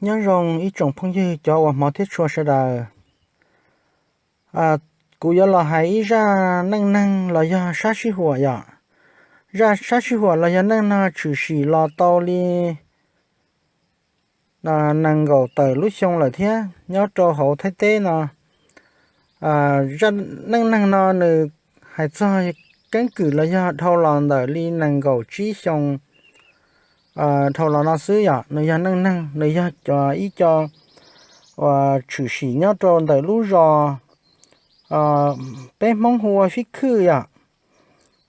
Nyob zoo ib tsoom phooj ywg cov uas hmov thiab tshua sawv daws. Kuv yuav los hais ib zaj neej neeg los yog sab sij huam yom. Zaj sab sij huam los yog neej neeg no tshwm sim los tau li nees nkaum tawm lub xyoo lawm thiab nyob rau hauv Thaib teb no. Zaj neej neeg no nws hais txog keeb kwm los yog dhau los ntawm li nees nkaum tsib xyoo dhau los no xwb yom. Nws yog neej neeg, nws yog ib co uas tshwm sim nyob rau ntawm lub zos peb Hmoob hu ua Fib Khwj yom,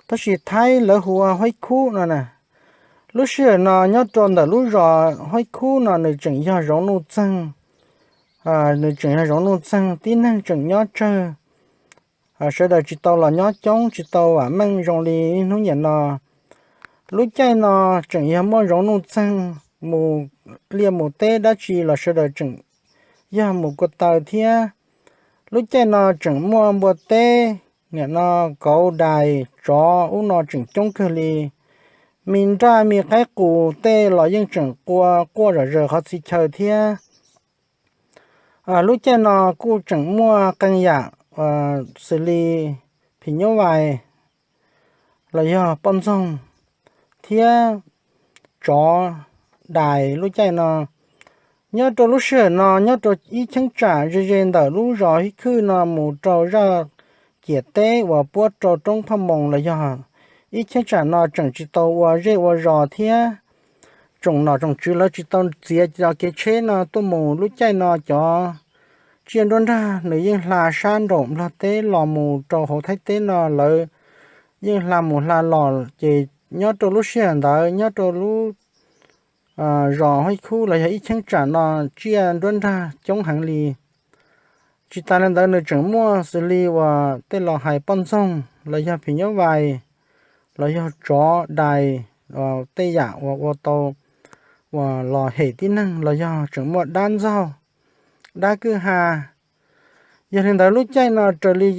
tab sis Thaib lawv hu ua Haib Khub no na. Lub sij hawm no nyob rau ntawm lub zos Haib Khub no nws tseem yog zoov nuj txeeg, nws tseem yog zoov nuj txeeg, tib neeg tseem nyob tsawg, sawv daws tsis tau los nyob coob, tsis tau vam meej zoo li hnub niaj no. Lub caij no tseem yog muaj zoov nuj txeeg, mus liaj mus teb dab tsi los sawv daws tseem yog mus ko taw thiab. Lub caij no tseem muaj npua teb, niaj no kauv, dais, tsov ub no tseem coob kawg li. Me nraj me qaib qus tej los yeej tseem qua quaj zom zaws qhov txhia chaw thiab. Lub caij no kuj tseem muaj qee yam xws li phim nyuj vais los yog poj ntxoog thiab tsov, dais lub caij no. Nyob rau lub sij hawm no nyob rau ib cheeb tsam ze ze ntawm lub zos Fib Khwj no mus rau zaj ciam teb uas puab rau roob Phaj Moos los yog ib cheeb tsam no tseem tsis tau ua zej ua zos thiab. Tsoom nom tsoom tswv lawv tsis tau txiav cov kev tsheb no tuaj mus. Lub caij no cov tsiaj nruab nrag nws yeej hla sab nraum Nplog teb los mus rau hauv Thaib teb no, lawv yeej hla mus hla los ces nyob rau lub sij hawm ntawd nyob rau lub zos Haib Khub los yog ib cheeb tsam no tsiaj nruab nrag coob heev li. Tsis tas li ntawd nws tseem muaj xws li uas tej los hais poj ntxoog los yog phim nyuj vais los yog tsov, dais, tej yam uas ua tau uas los hem tib neeg los yog tseem muaj dab ntxaug, dab kwj ha. Yog li ntawd lub caij no raws li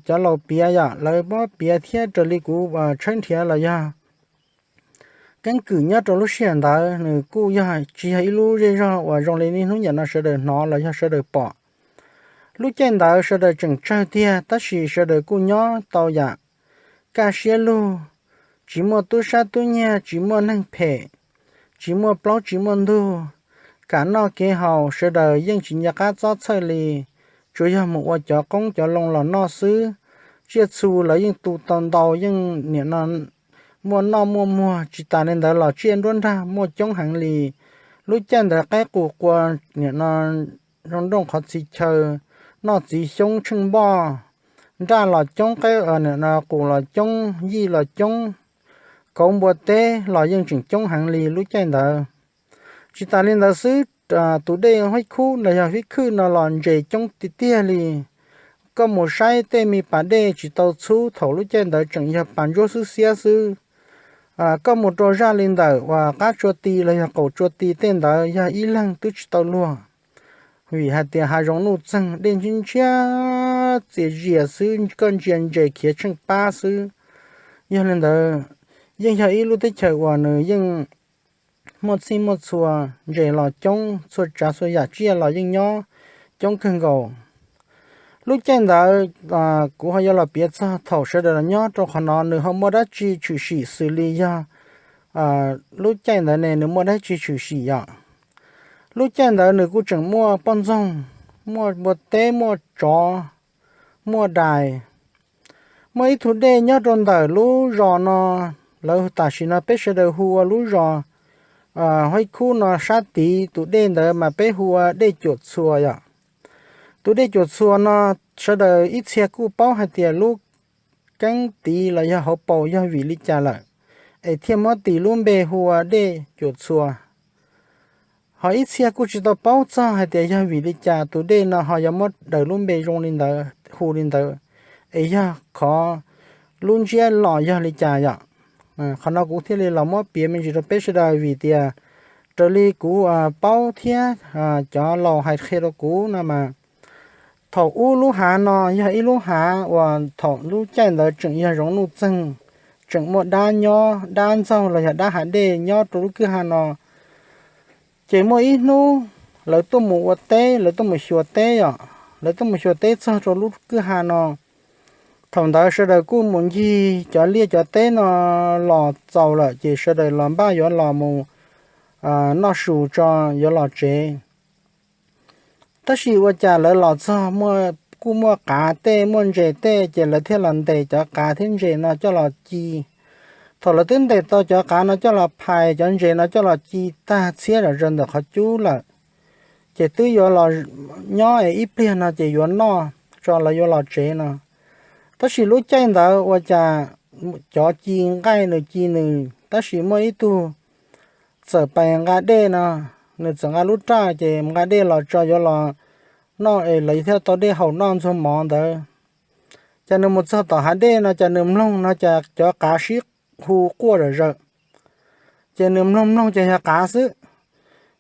cov laus piav yom, lawv muab piav thiab raws li kuv tshawb nrhiav los yog keeb kwm nyob rau lub sij hawm ntawd nws kuj yog tsis yog ib lub zej zog uas zoo li niaj hnub niaj no sawv daws hnov los yog sawv daws pom. Lub caij ntawd sawv daws tseem tsawg tiag tab sis sawv daws kuj nyob tau yam kaj siab lug, tsis muaj tub sab tub nyiag, tsis muaj neeg phem, tsis muaj plaub tsis muaj ntug, kam noj kev haus sawv daws yeej tsis nco qab txob txhawj li, tsuas yog mus ua cov qoob cov loo los noj xwb. Tsiaj txhu lawv yeej tu tau ntau, yeej niaj no muaj noj muaj muag, tsis tas li ntawd los tsiaj nruab nrag muaj coob heev li. Lub caij ntawd qaib qus qua niaj no zoo nrooj qhov txhia chaw, noj txiv xyoob tsheej npoj, nraj los coob, qaib qus los coob, yij los coob, kauv npua teb los yeej tseem coob heev li lub caij ntawd. Tsis tas li ntawd xwb, tus dej Haib Khub los yog Fib Khwj no los ntses coob tiag tiag li. Koj mus saib tej me pas dej tsis tau txhub thaum lub caij ntawd tseem yog pas ntsuab xwb xiab xwb. Koj mus rau zaj li ntawm uas qab tsua ti los yog qaum tsua ti tej ntawd yog ib leeg twb tsis tau luag, vim hais tias hav zoov nuj txeeg dej ntshiab ntshiab txias zias xwb, koj ntsia ntses khiav tsheej pab xwb. Yog li ntawd yeej yog ib lub teb chaws uas nws yeej muaj txhij muaj txhua, ntses los coob, txhua tsav txhua yam tsiaj los yeej nyob coob kawg nkaus. Lub caij ntawd kuv ho yuav los piav txog thaum sawv daws los nyob rau qhov no nws ho muaj dab tsi tshwm sim xws li yog lub caij ntawd ne nws muaj dab tsi tshwm sim yom. Lub caij ntawd nws kuj tseem muaj poj ntxoog, muaj npua teb, muaj tsov, muaj dais. Muaj ib tug dej nyob rau ntawm lub zos no, lawv tam sim no peb sawv daws hu ua lub zos Haib Khub no sab tid, tus dej ntawd mas peb hu ua dej Cuam Txhua yom. Tus dej Cuam Txhua no sawv daws ib txhia kuj paub hais tias lub keeb tid los yog hauv paus yog vim li cas lawm, es thiaj muab tis lub npe hu ua dej Cuam Txhua. Ho ib txhia kuj tsis tau paub txog hais tias yog vim li cas tus dej no ho yuav muab daws lub npe zoo li ntawd hu li ntawd, es yog qhov lub ntsiab los yog li cas yom. Qhov no kuv thiaj li los muab piav me ntsis rau peb sawv daws vim tias raws li kuv paub thiab cov laus hais qhia rau kuv no mas thaum ub lub hav no yog ib lub hav uas thaum lub caij ntawd tseem yog zoov nuj txeeg, tseem muaj dab nyob, dab ntxaug los yog dab hav dej nyob rau lub kwj ha no. Ces muaj ib hnub lawv tuaj mus ua teb, lawv tuaj mus xyuas teb os, lawv tuaj mus xyuas teb txog rau lub kwj ha no. Thaum ntawd sawv daws kuj mus ncig cov liaj cov teb no los txaus lawm ces sawv daws los npaj yuav los mus noj su tso yuav los tsev. Tab sis ua cas lawv los txog kuj muaj qav tej muaj ntses tej ces lawv thiaj los ntes cov qav thiab ntses no coj los ci. Thaum lawv twb ntes tau cov qav no coj los phais cov ntses no coj los ci tag txhiab zom zaws ntawm qhov cub lawm, ces twb yuav los nyob es ib pliag no ces yuav noj tso lawv yuav los tsev no. Tab sis lub caij ntawd ua cas cov ci nqaij nws ci nws, tab sis muaj ib tug txawm pais nqa dej no, nws txawm nqa lub raj ces nqa dej los tso yuav los noj es lawv thiaj tau dej haus noj ntxuag mov ntawd. Ces nws mus txog tom hav dej no ces nws mloog no ces cov qav sib hu quaj zom zaws. Ces nws mloog mloog ces yog qav xwb.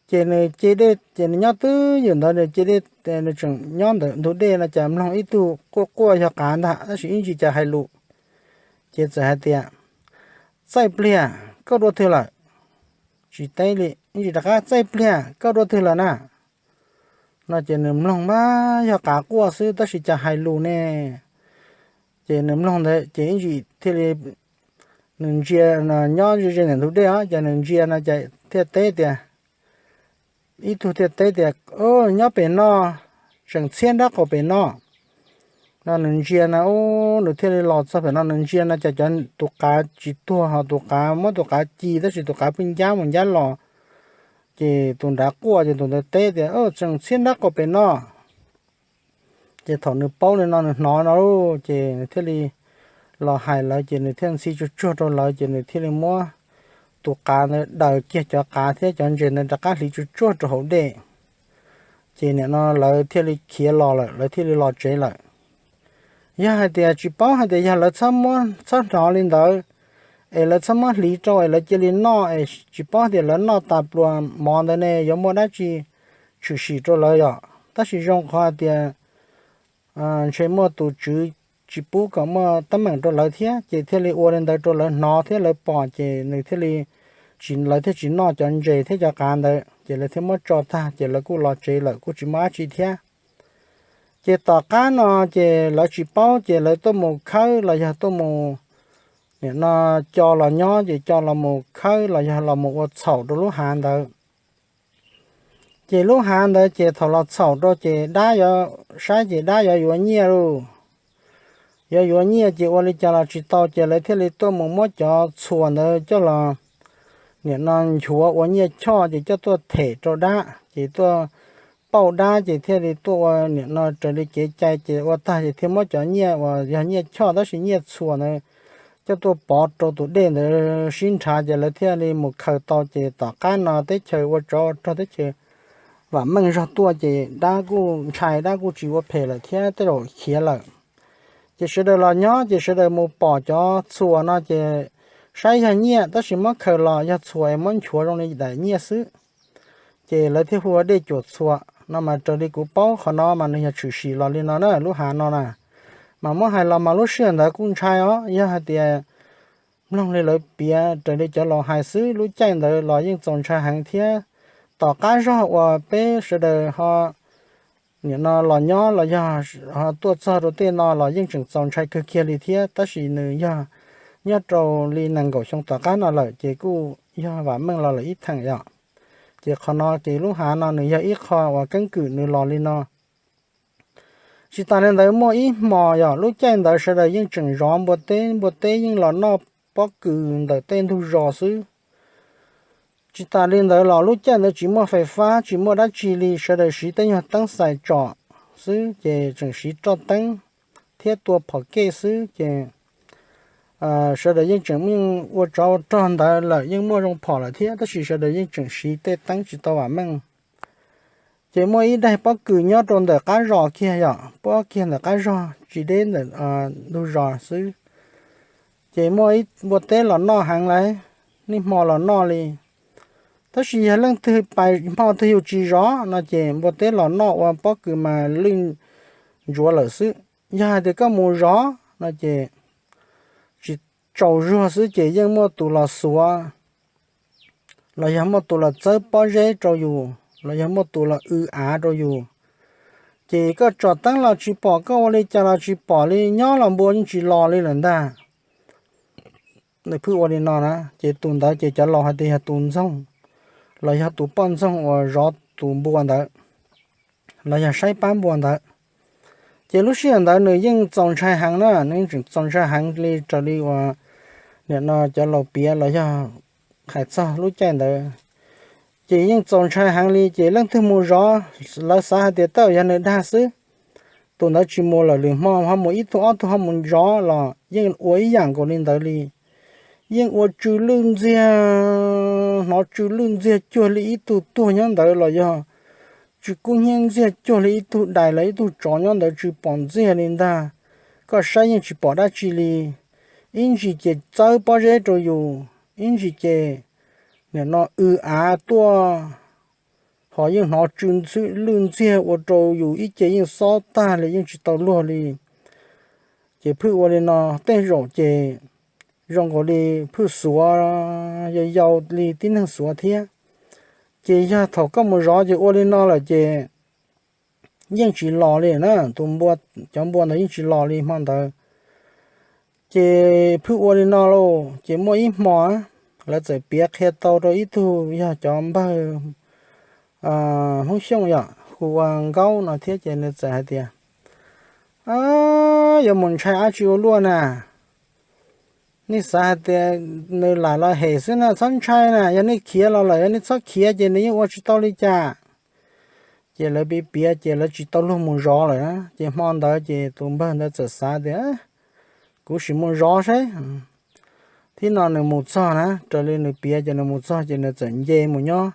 Ces nws ce dej ces nws nyob twj ywm ntawd nws ce dej, nws tseem nyob ntawm ntug dej no ces mloog ib tug quaj quaj yog qav ntag tab sis ib ntsis cas hais lus. Ces txawm hais tias, Txaij pliag, koj dua twg lawm? Tsis teb li, ib ntsis rov qab, Txaij pliag, koj dua twg lawm na? No ces nws mloog mas yog qav quaj xwb tab sis cas hais lus ne. Ces nws mloog ntawd ces ib ntsis thiaj li nws ntsia, nyob ze ze ntawm ntug dej os, ces nws ntsia no ces thiaj teb tias, ib tug thiaj teb tias, Nyob pem no, tseem txhiab nrab qaum pem no. No nws ntsia no, nws thiaj li los txog pem no nws ntsia no ces cov tus qav tsis tuag ho tus qav muab tus qav ci tab sis tus qav pheej ncab mus ncab los. Ces tus nrad quaj ces tus ntawd teb tias, Tseem txhiab nrab qaum pem no. Ces thaum nws paub li no nws hnov no ces nws thiaj li los hais lawv ces nws thiaj ntxhi tsuag tsuag rau lawv ces nws thiaj li muab tus qav ntawd daws kiag cov qav thiab cov ntses ntawd rov qab hliv tsuag tsuag rau hauv dej. Ces nim no lawv thiaj li khiav los lawm, lawv thiaj li los tsev lawm. Yog hais tias tsis paub hais tias yog lawv txhob hnov li ntawd, es lawv txhob muab hliv rau es lawv cia li noj es tsis paub tias lawv noj tas pluas mov ntawd ne yuav muaj dab tsi tshwm sim rau lawv yom. Tab sis zoo qhov hais tias ntshe muaj tus tswv tsis pub kom muaj teeb meem rau lawv thiab ces thiaj li ua li ntawd rau lawv hnov thiab lawv pom ces nws thiaj li, lawv thiaj tsis noj cov ntses thiab cov qav ntawd ces lawv thiaj muab tso tag ces lawv kuj los tsev lawm kuj tsis muaj dab tsi thiab. Ces tom qab no ces lawv tsis paub ces lawv tuaj mus khawb los yog tuaj mus, nim no, co los nyob ces co los mus khawb los yog los mus ua txhaum rau lub hav ntawd. Ces lub hav ntawd ces thaum los txhaum rau ces dab yuav saib ces dab yuav yuav nyiaj lauj. Yuav yuav nyiaj ces ua li cas los tsis tau ces lawv thiaj li tuaj mus muab cov txhuas ntawd coj los, nim no, nchuav ua nyiaj choj ces coj tuaj them rau dab ces tuaj pauj dab ces thiaj li tuaj ua nim no raws li kev cai ces ua tag ces thiaj muab cov nyiaj uas yog nyiaj choj tab sis nyiaj txhuas ntawd coj tuaj pov rau tus dej ntawd sib nrhav ces lawv thiaj li mus khaws tau ces tom qab no teb chaws ua tsov ua rog teb chaws vam meej zog tuaj ces dab kuj ntshai dab kuj tsis ua phem lawm thiab tej zaum khiav lawm. Ces sawv daws los nyob ces sawv daws mus pom cov txhuas no ces saib yog nyiaj tab sis muab khaws los yog txhuas es muab nchuav zoo li daim nyiaj xwb. Ces lawv thiaj hu ua dej cuam txhuas no mas raws li kuv paub qhov no mas nws yog tshwm sim los li no na lub hav no na. Mas muab hais los mas lub sij hawm ntawd kuj ntshai os, yog hais tias mloog li lawv piav raws li cov laus hais xwb lub caij ntawd los yeej txaus ntshai heev thiab. Tom qab zog uas peb sawv daws ho nim no los nyob los yog ho tuaj txog rau tej no los yeej tseem txaus ntshai kawg kiag li thiab tab sis nws yog nyob rau li nees nkaum xyoo tom qab no lawm ces kuj yog vam meej los lawm ib theem yom. Ces qhov no ces lub hav no nws yog ib qho uas keeb kwm nws los li no. Tsis tas li ntawd muaj ib hmo yog lub caij ntawd sawv daws yeej tseem zov npua teb, npua teb yeej los noj pob kws ntawm tej ntug zos xwb. Tsis tas li ntawd los lub caij ntawd tsis muaj fais fab tsis muaj dab tsi li, sawv daws siv tej nyuag teeb xais tsom xwb ces tseem siv roj teeb thiab tua phom kej xwb ces sawv daws yeej tseem ua tsov ua rog ntawd lawm yeej muaj zoo phom lawm thiab tab sis sawv daws yeej tseem siv tej teeb tsis tau vam meej. Ces muaj ib daig pob kws nyob rau ntawm qab zos kiag yom, pob kiag ntawm qab zos tsis deb ntawm ntug zos xwb. Ces muaj ib npua teb los noj heev lawm, niaj hmo los noj li. Tab sis yog leej twg pais hmo twg yus tsis zov no ces npua teb los noj ua pob kws mas lwj ntsuav lawm xwb. Yog hais tias koj mus zov no ces tsis tsaus zuag xwb ces yeej muaj tus los xuav los yog muaj tus los txawb pob zeb rau yus. los yog muaj tus los w av rau yus. Ces koj tsom teeb los tsis pom, koj ua li cas los tsis pom li, nyob los npua yeej tsis los li lawm ntag. Nws phwj ua li no na, ces tus ntawd ces cov laus hais tias yog tus ntxoog, los yog tus poj ntxoog uas zov tus npua ntawd, los yog saib pab npua ntawd. Ces lub sij hawm ntawd nws yeej txaus ntshai heev na, nws yeej tseem txaus ntshai heev li raws li uas nim no cov laus piav los yog hais txog lub caij ntawd. Ces yeej txaus ntshai heev li, ces leej twg mus zov, lawv xav hais tias tej zaum yog nws dag xwb. Tus ntawd tsis mus lawm, lwm hmo ho mus ib tug ob tug ho mus zov los yeej ua ib yam nkaus li ntawd li. Yeej ua tsw lwj ntxiag, hnov tsw lwj ntxiag cuag li ib tug tuag nyob ntawd los yog tsw kub hnyiab ntxiag cuag li ib tug dais los ib tug tsov nyob ntawd, tsw pom ntxiag li ntag. Koj saib yeej tsis pom dab tsi li. Ib ntsis ces txawb pob zeb rau yus, ib ntsis ces nim no w av tuaj, ho yeej hnov tsw lwj ntxiag ua rau yus ib ce yeej xob tag li, yeej tsis tau luag li. Ces phwj ua li no, tej zaum ces zoo nkaus li phwj xuav, yau yau li tib neeg xuav thiab. Ces yog thaum koj mus zov ces ua li no lawm ces yeej tsis los li na, tus npua, cov npua ntawd yeej tsis los li hmo ntawd. Ces phwj ua li no lauj, ces muaj ib hmo lawv txawm piav qhia tau rau ib tug yog cov npawg Hmoob Xyooj yom, hu ua Nkaub no thiab, ces nws txawm hais tias, yuav mus ntshai dab tsi ua luaj na. Nej xav hais tias nws lam los hem xwb na, txhob ntshai na, yog nej khiav los lawm, yog nej txhob khiav ces nws yeej ua tsis tau li cas. Ces lawv piav piav ces lawv tsis tau luag mus zov lawm na. Ces hmo ntawd ces tus npawg ntawd txawm xav tias, kuv sim mus zov saib. Thib no nws mus txog na, raws li nws piav ces nws mus txog ces nws txawm nce mus nyob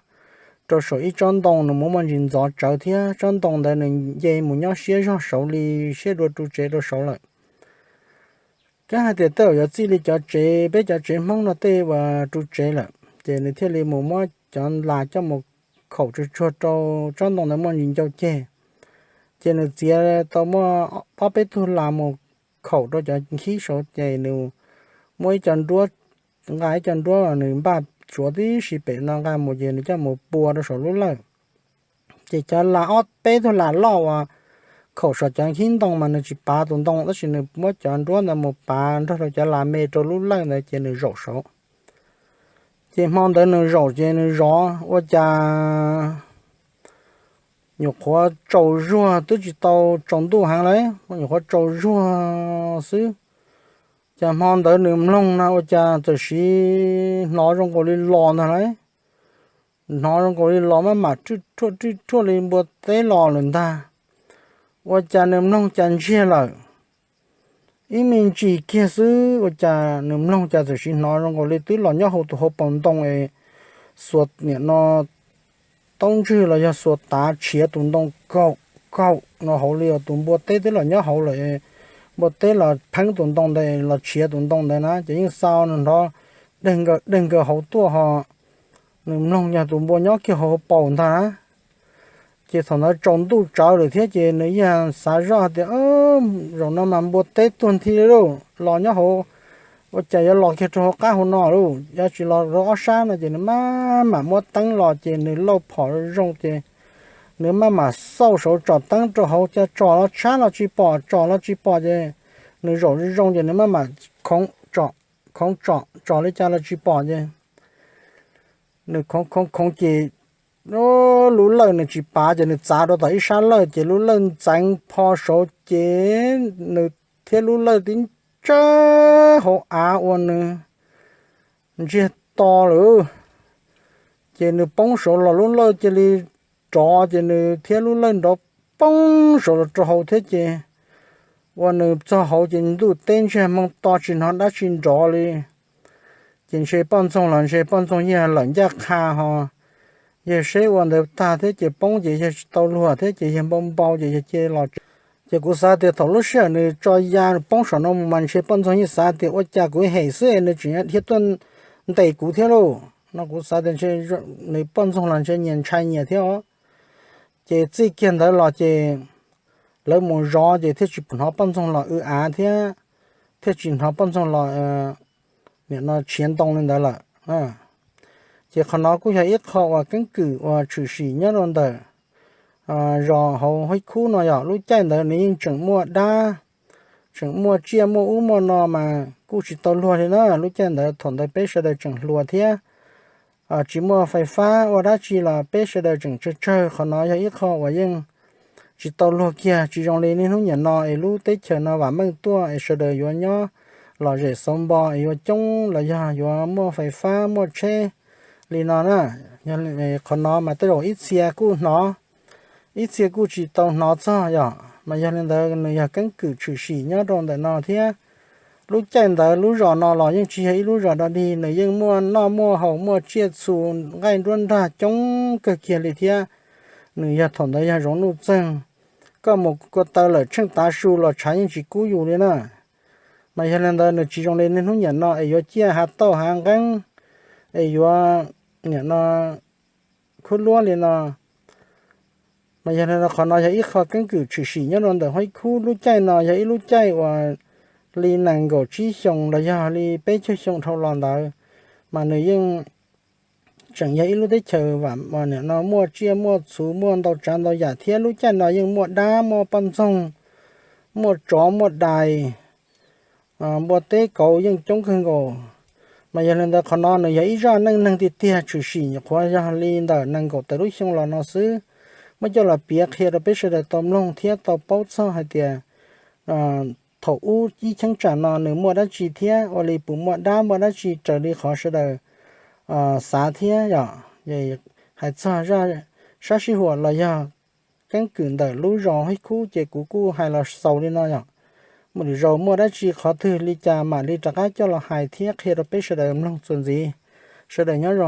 rau saum ib tsob ntoo, nws muaj muaj ntsis ntxov tsawv thiab, tsob ntoo ntawd nws nce mus nyob siab zog saud li, siab dua ru tsev rau saud lawm. Kab hais tias tej zaum yuav txij li cov tsev, peb cov tsev Hmoob no tej uas ru tsev lawm, ces nws thiaj li mus muab cov las coj mus khaum tsuag tsuag rau tsob ntoo ntawd muaj ntsis ncau ceg. Ces nws txiav tau muaj ob peb tug las mus khaum rau cov nkhib saud, ces nws muab ib co nruab, nqa ib co nruab nws npaj tsuav tib si pem no nqa mus, ces nws coj mus pua rau saum lub lawj. Ces cov las, ob peb tug las loj uas khaum saum cov nkhib ntoo mas nws tsis pav tus ntoo, tab sis nws muab cov nruab ntawd mus pav nrog rau cov las me rau lub lawj ntawd ces nws zaum saud. Ces hmo ntawd nws zaum ces nws zov ua cas nyuam qhuav tsaus zuag, twb tsis tau tsaus ntuj heev lauj, nyuam qhuav tsaus zuag xwb. Cas hmo ntawd nws mloog na ua cas txawm sim hnov zoo nkaus li los ntag lauj. Hnov zoo nkaus li los maj mam rwj ruaj rwj ruaj li npua teb los lawm ntag. Ua cas nws mloog cas ntsiag lawm. Ib me ntsis kiag xwb ua cas nws mloog cas txawm sim hnov zoo nkaus li twb los nyob hauv tus hauv paus ntoo es xuas niam no taub ntswg los yog xuas tav tshiav tus ntoo kaum kaum no hauv li os. Tus npua teb twb los nyob hauv lawm, npua teb los pheeb tus ntoo ntawd los tshiav tus ntoo ntawd na, ces yeej xa nws nrov deg nkaws deg nkaws hauv tuaj ho nws mloog yog tus npua nyob kiag hauv paus ntag na. Ces thaum ntawd tsaus ntuj tsawv lawm thiab ces nws yeej xav zoj hais tias, zaum no mas npua teb tuag nthi lauj, los nyob hauv, ua cas yuav los kiag rau hauv qab hauv no lauj, yuav tsis los rau ob sab no. Ces nws maj mam muab teeb los ces nws lauj phom zoo ces nws maj mam xauj saud tsom teeb rau hauv, cas tsom los tshab los tsis pom, tsom los tsis pom ces nws zaum zoo zoo ces nws maj mam khoov tsom, khoov tsom, tsom li cas los tsis pom ces nws khoov khoov khoov ces lub lawj nws tsis pav ces nws txav rau tom ib sab lawj ces lub lawj ntxeev pho saud ces nws thiab lub lawj tib ntsawj hauv av ua nws ntsiag to lawm. Ces nws poob saud los lub lawj cia li rov ces nws thiab lub lawj nrov poob saud los rau hauv thiab ces ua nws txog hauv ces ntuj teb ntsiag moog to tsis hnov dab tsi nrov li. Ces ntshe poj ntxoog los ntshe poj ntxoog yog lawm ncaj qha ho yog seb ua ntawd tag thiab ces poob ces yog tsis tau luag thiab ces yog npau npau ces yog cia los. Ces kuv xav tias thaum lub sij hawm nws tso ya poob saum no mus mas ntshe poj ntxoog yeej xav tias ua cas kuv hem xwb es nws tseem dhia tuaj ntes kuv thiab lauj no. Kuv xav tias ntshe nws poj ntxoog los ntshe nyias ntshai nyias thiab os. Ces txij kiag ntawd los ces lawv mus zov ces thiaj tsis hnov poj ntxoog los w av thiab thiaj tsis hnov poj ntxoog los niam no tshiav ntoo li ntawd lawm. Ces qhov no kuj yog ib qho uas keeb kwm uas tshwm sim nyob rau ntawm zos hauv Huab Khub no yom. Lub caij ntawd nws yeej tseem muaj dab, tseem muaj tsiaj muaj ub muaj no mas kuj tsis tau luag li na. Lub caij ntawd thaum ntawd peb sawv daws tseem hluas thiab tsis muaj fais fab ua dab tsi los peb sawv daws tseem tsawg tsawg. Qhov no yog ib qho uas yeej tsis tau luag kiag, tsis zoo li niaj hnub niam no es lub teb chaws no vam meej tuaj es sawv daws yuav nyob lom zem xauv npo es yuav coob los yog yuav muaj fais fab muaj tsheb li no na. Qhov no mas tej zaum ib txhia kuj hnov, ib txhia kuj tsis tau hnov txog yom. Mas yog li ntawd nws yog keeb kwm tshwm sim nyob rau ntawm no thiab. Lub caij ntawd lub zos no los yeej tsis yog ib lub zos dog dig, nws yeej muaj noj muaj haus muaj tsiaj txhu nqaij nruab nrag coob kawg kiag li thiab. Nws yog thaum ntawd yog zoov nuj txeeg, koj mus ko taw lawm tsheej tav su los tshav yeej tsis kub yus li na. Mas yog li ntawd nws tsis zoo li niaj hnub niam no es yuav ciaj hav tauj hav nqeeb es yuav niam no khub luab li no. Mas yog li no qhov no yog ib qho keeb kwm tshwm sim nyob rau ntawm Huab Khub. Lub caij no yog ib lub caij uas li nees nkaum tsib xyoos los yog li peb caug xyoo dhau los ntawd, mas nws yeej tseem yog ib lub teb chaws vam no muaj tsiaj muaj txhu muaj ntau tsav ntau yam thiab. Lub caij no yeej muaj dab muaj poj ntxoog, muaj tsov muaj dais, npua teb kauv yeej coob kawg nkaus. Mas yog li ntawd qhov no nws yog ib zaj neej neeg tiag tiag tshwm sim nyuam qhuav yog li ntawm nees nkaum tawm lub xyoo los no xwb. Muab coj los piav qhia rau peb sawv daws tau mloog thiab tau paub txog hais tias thaum ub ib cheeb tsam no nws muaj dab tsi thiab ua li puas muaj dab muaj dab tsi raws li qhov sawv daws xav thiab yom. Hais txog sab sij huam los yog keeb kwm ntawm lub zos Huab Khub ces kuv kuj hais los xaus li no yom. Mus lwm zaus muaj dab tsi qhov twg li cas mam li rov qab coj los hais thiab qhia rau peb sawv daws mloog txuas ntxiv. Sawv daws nyob zoo.